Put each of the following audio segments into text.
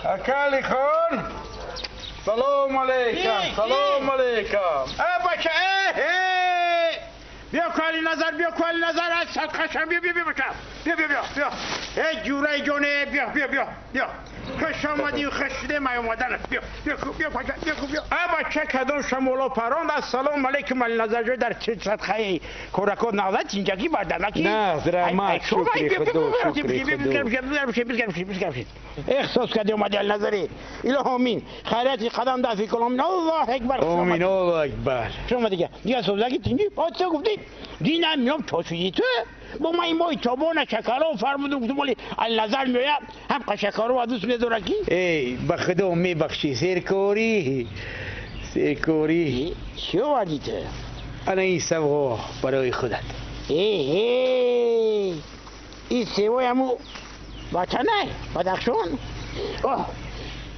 Акали хон, салом алейкум, салом алейкум. Бача, биё кали назар, биё кали назар, аз садқашам, биё, биё, биё, бача, биё, биё, биё, биё. Эй, ҷураи ҷоне, биё, биё, биё, биё. Хуш омадӣ, хуш шудем, ай омаданат. Биё, биё, биё, бача, биё, биё. Бача, кадом шамоло паронд, ассалому алейкум, али назар ҷой дар садқаи корако нағза тинҷакӣ барданаки? Нағз, раҳмат, шукри худо, шукри худо. Эҳсос кардӣ омадӣ, али назарӣ. Илоҳ омин. Хайрати қадам дафи кун, омин. Аллоҳ акбар. Омин, Аллоҳ акбар. Шумо дига, дига созаки тинҷи, чӣ гуфтӣ? Динам меом чошидӣ ту? Бо ман ин моҳи тобона шакаро фармудум, гуфтум оли али назар меояд, ҳам қашакаро ва дӯст медорад ки? Эй, ба худо мебахшӣ, серкорӣ, серкорӣ. Чӣ овардӣ ту? Ана ин савғо барои худат. Э, ин севои ҳаму ватанай, Бадахшон? Оҳ,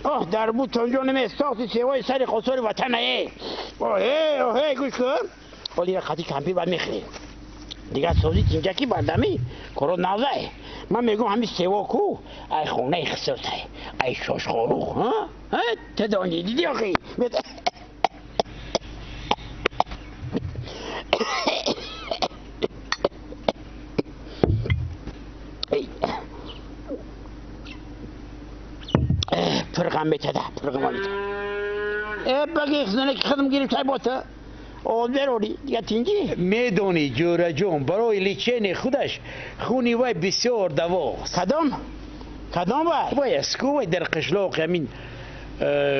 оҳ, дар бу тонҷо намесохти севои сари қосори ватанае. Оҳе, оҳе, гӯш кун. Ҳоли ира қати кампир бад мехӯрем. Дигар сози тинҷаки бардами коро навзае. Ман мегӯм ҳами сево ку, ай хонаи хисосай, ай шошхорух, ҳа? Ҳа? Ту донӣ, дидӣ охи? Пирғам метада, пирғам метада. Э, баги хизнаки хидм гирифтай бо ту. Овоз берорӣ, дига тинҷӣ? Медонӣ, ҷӯраҷон, барои лечение худаш хуни вай бисёр давост. Кадом? Кадом вай? Вай аст ку, вай дар қишлоқи ҳамин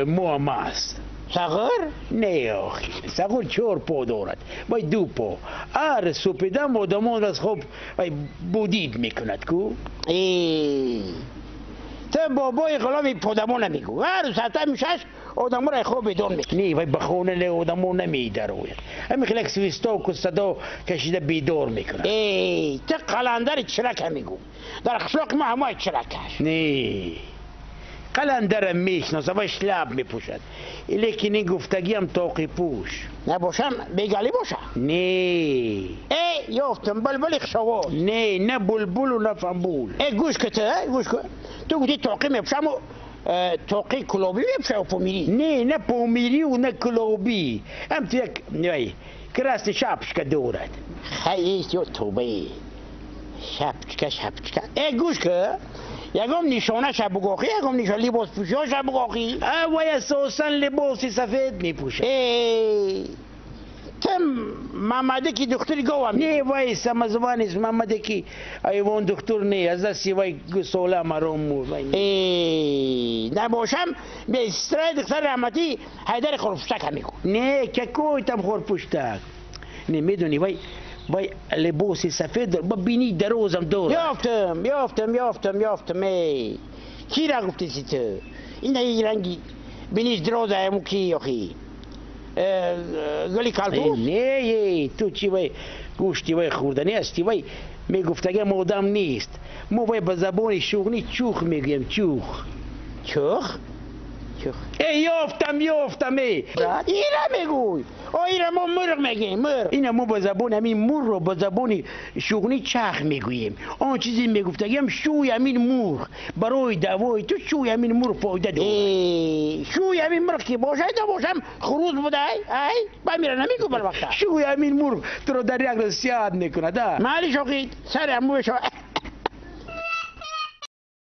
моам аст. Сағир? Не, охи, сағир чор по дорад, вай ду по. Ҳар супедам одамонро аз хоб вай будид мекунад ку. Ту бобои ғуломи подамона мегӯ. Ҳар сата мешаш одаморо аз хоб бедор мекунад. Не, вай ба хона одамо намедарояд. Ҳамин хел як свистоку садо кашида бедор мекунад. Эй, ту қаландари чирака мегӯ. Дар қишлоқи мо ҳамои чиракаш. Не, қаландарам мешиносам, вай шляп мепӯшад. Лекин ин гуфтагиам тоқи пӯш. Набошам, бегалӣ боша? Не. Э, ёфтам, булбули хушовоз. Не, на булбулу, на фамбул. Э, гӯш ку ту, гӯш ку. Ту гуфти тоқӣ мепӯшаму тоқи кулобӣ мепӯша помирӣ? Не, на помирию, на кулобӣ. Ҳам ту як вай красный шапочка дорад. Хай, ё тобаи. Шапочка, шапочка. Э, гӯш ку. Ягом нишонаша бугохӣ, ягом нишон либос пӯшиҳоша бугохӣ. Вай асосан либоси сафед мепӯшад. Э, ту Мамадаки духтури говам? Не, вай самозванец Мамадаки айвон духтур не, аз дасти вай гусола маром мурд. Э, набошам, бе сестраи духтари раҳматӣ Ҳайдари хорпуштака мегӯ. Не, какой там хорпуштак? Не, медонӣ, вай либоси сафед дорад, ба бинии дарозам дорад. Ёфтам, ёфтам, ёфтам, ёфтам, эй. Кира гуфтеси ту? Ин ранги биниш дароза ҳаму ки охи? Гули калту? Не, ту чи вай гӯшти вай хӯрданӣ ҳасти, вай мегуфтагиам одам нест. Мо вай ба забони шуғнӣ чух мегӯем, чух. Чух? Чух. Э, ёфтам, ёфтам, э. Ира мегӯй. О, ира мо мурғ мегӯем, мурғ. Ина мо ба забони ҳамин мурғро ба забони шуғнӣ чах мегӯем. Он чизе мегуфтагиам шӯи ҳамин мурғ. Барои давои ту шӯи ҳамин мурғ фоида дорад. Э, шӯи ҳамин мурғ ки бошад, набошам хуруз будай, ай, ба мира намегӯ бар вақта. Шӯи ҳамин мурғ туро дар як рӯз сиҳат мекунад, а? Майли шохид, сари ҳамӯ шо.